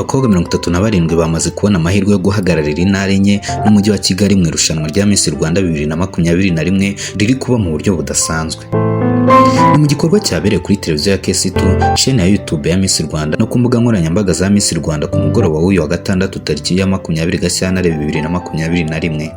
Abakobwa 37 bamaze kubona amahirwe yo guhagararira intara enye n'umujyi wa Kigali mu irushanwa rya Miss Rwanda 2021 riri kuba mu buryo budasanzwe. Ni mu gikorwa cyabereye kuri televiziyo ya KC2, shene ya YouTube ya Miss Rwanda no ku mbuga nkoranyambaga za Miss Rwanda ku mugoroba w'uyu wa gatandatu tariki ya 20 Gashyantare 2021.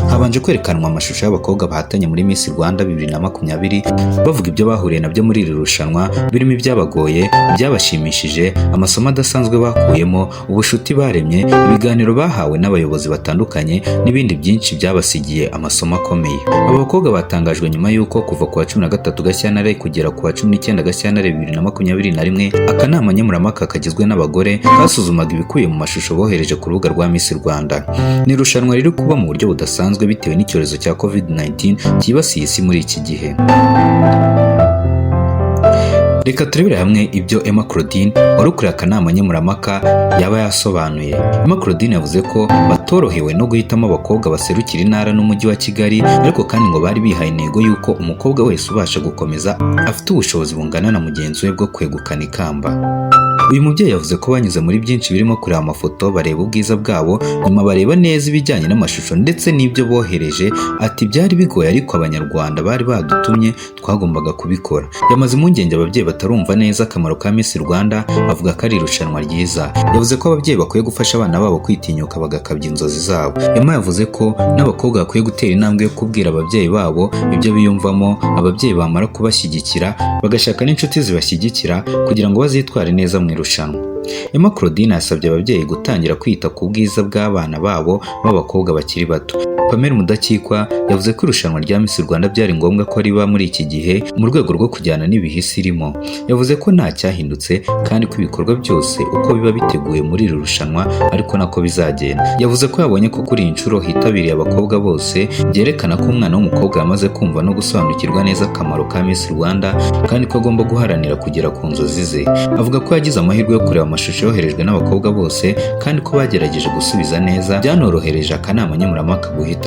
Habanje kwerekanwa amashusho y'abakobwa bahatanye muri Miss Rwanda 2020 bavuga ibyo bahuriye nabyo muri iri rushanwa, birimo ibyabagoye, ibyabashimishije, amasomo adasanzwe bakuyemo, ubushuti baremye, ibiganiro bahawe n'abayobozi batandukanye n'ibindi byinshi byabasigiye amasomo akomeye. Aba bakobwa batangajwe nyuma y'uko kuva ku wa 13 Gashyantare kugera ku wa 19 Gashyantare 2021 akanama nkemurampaka kagizwe n'abagore kasuzumaga ibikubiye mu mashusho bohereje ku rubuga rwa Miss Rwanda. Ni irushanwa riri kuba mu buryo budasanzwe bitewe n'icyorezo cya COVID-19 cyibasiye isi muri iki gihe. Reka turebere hamwe ibyo Emma Claudine wari ukuriye akanama nkemurampaka yaba yasobanuye. Emma Claudine yavuze ko batorohewe no guhitamo abakobwa baserukira intara n'umujyi wa Kigali, ariko kandi ngo bari bihaye intego y'uko umukobwa wese ubasha gukomeza afite ubushobozi bungana na mugenzi we bwo kwegukana ikamba. Uyu mubyeyi yavuze ko banyuze muri byinshi birimo kureba amafoto, bareba ubwiza bwabo, nyuma bareba neza ibijyanye n'amashusho ndetse n'ibyo bohereje. Ati byari bigoye ariko Abanyarwanda bari badutumye, twagombaga kubikora. Yamaze impungenge ababyeyi batarumva neza akamaro ka Miss Rwanda, avuga ko ari irushanwa ryiza. Yavuze ko ababyeyi bakwiye gufasha abana babo kwitinyuka bagakabya inzozi zabo. Emma yavuze ko n'abakobwa bakwiye gutera intambwe yo kubwira ababyeyi babo ibyo biyumvamo, ababyeyi bamara kubashyigikira bagashaka n'inshuti zibashyigikira kugira ngo bazitware neza mu irushanwa. Emma Claudine yasabye ababyeyi gutangira kwita ku bwiza bw'abana babo b'abakobwa bakiri bato. Pamela Mudakikwa yavuze ko irushanwa rya Miss Rwanda byari ngombwa ko riba muri iki gihe mu rwego rwo kujyana n'ibihe isi irimo. Yavuze ko nta cyahindutse kandi ko ibikorwa byose uko biba biteguye muri iri rushanwa ariko nako bizagenda. Yavuze ko yabonye ko kuri iyi nshuro hitabiriye abakobwa bose, byerekana ko umwana w'umukobwa yamaze kumva no gusobanukirwa neza akamaro ka Miss Rwanda kandi ko agomba guharanira kugera ku nzozi ze. Avuga ko yagize amahirwe yo kureba amashusho yoherejwe n'abakobwa bose kandi ko bagerageje gusubiza neza, byanorohereje akanama nkemurampaka guhitamo.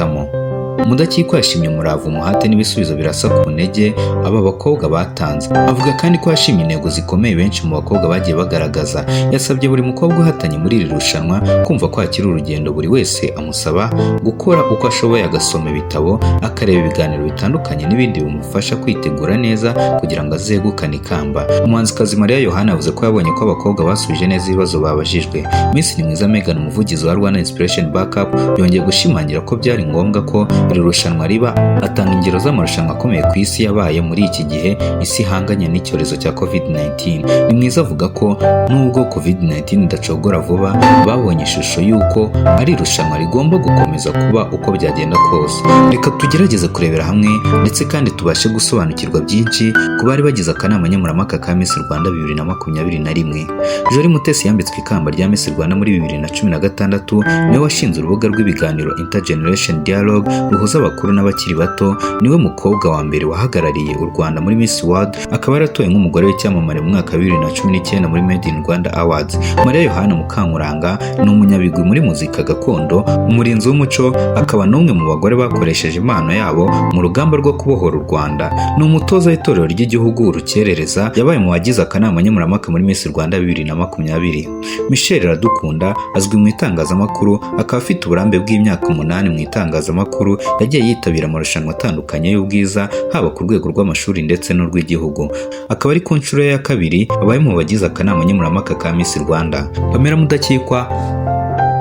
Mudakikwa yashimye umurava, umuhate n'ibisubizo birasa ku ntege aba bakobwa batanze. Avuga kandi ko yashimye intego zikomeye benshi mu bakobwa bagiye bagaragaza. Yasabye buri mukobwa uhatanye muri iri rushanwa kumva ko hakiri urugendo, buri wese amusaba gukora uko ashoboye, agasoma ibitabo, akareba ibiganiro bitandukanye n'ibindi bimufasha kwitegura neza kugira ngo azegukane ikamba. Umuhanzikazi Mariya Yohana yavuze ko yabonye ko abakobwa basubije neza ibibazo babajijwe. Miss Nimwiza Megan, umuvugizi wa Rwanda Inspiration Backup, yongeye gushimangira ko byari ngombwa ko iri rushanwa riba, atanga ingero z'amarushanwa akomeye ku isi yabaye muri iki gihe isi ihanganye n'icyorezo cya COVID-19. Nimwiza avuga ko nubwo COVID-19 idacogora vuba, babonye ishusho y'uko ari irushanwa rigomba gukomeza kuba uko byagenda kose. Reka tugerageze kurebera hamwe ndetse kandi tubashe gusobanukirwa byinshi ku bari bagize akanama nkemurampaka ka Miss Rwanda 2021. Jolly Mutesi yambitswe ikamba rya Miss Rwanda muri 2016, niwe washinze urubuga rw'ibiganiro Intergeneration Dialogue ruhuza abakuru n'abakiri bato, niwe mukobwa wa mbere wahagarariye u Rwanda muri Miss World, akaba yaratowe nk'umugore w'icyamamare mu mwaka wa 2019 muri Made in Rwanda Awards. Mariya Yohana Mukankuranga ni umunyabigwi muri muzika gakondo, umurinzi w'umuco, akaba n'umwe mu bagore bakoresheje impano yabo mu rugamba rwo kubohora u Rwanda. Ni umutoza w'itorero ry'igihugu Urukerereza, yabaye mu bagize akanama nkemurampaka muri Miss Rwanda 2020. Michelle Iradukunda azwi mu itangazamakuru, akaba afite uburambe bw'imyaka 8 mu itangazamakuru. Yagiye yitabira amarushanwa atandukanye y'ubwiza haba ku rwego rw'amashuri ndetse n'urw'igihugu, akaba ari ku nshuro ye ya kabiri abaye mu bagize akanama nkemurampaka ka Miss Rwanda. Pamela Mudakikwa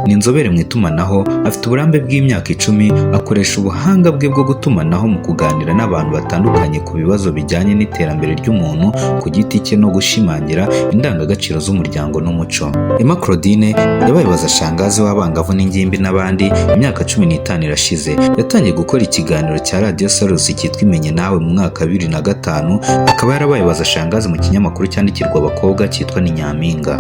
ni inzobere mu itumanaho, afite uburambe bw'imyaka 10, akoresha ubuhanga bwe bwo gutumanaho mu kuganira n'abantu batandukanye ku bibazo bijyanye n'iterambere ry'umuntu ku giti cye no gushimangira indangagaciro z'umuryango n'umuco. Emma Claudine yabaye shangazi w'abangavu n'ingimbi n'abandi, imyaka 15 irashize. Yatangiye gukora ikiganiro cya Radio Salus cyitwa Imenye Nawe mu mwaka wa 2005, akaba yarabaye shangazi mu kinyamakuru cyandikirwa abakobwa cyitwa Ni Nyampinga.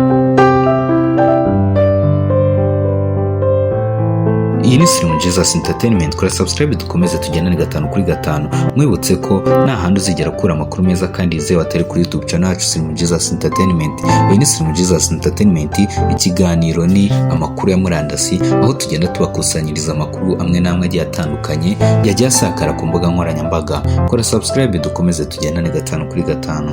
Iyi ni Slim Jesus Entertainment, kora subscribe dukomeze tugendane gatanu kuri gatanu. Mwibutse ko nta handi uzigera ukura amakuru meza kandi yizewe atari kuri YouTube channel yacu Slim Jesus Entertainment. Iyi ni Slim Jesus Entertainment, ikiganiro ni amakuru ya murandasi, aho tugenda tubakusanyiriza amakuru amwe n'amwe agiye atandukanye yagiye asakara ku mbuga nkoranyambaga. Kora subscribe dukomeze tugendane gatanu kuri gatanu.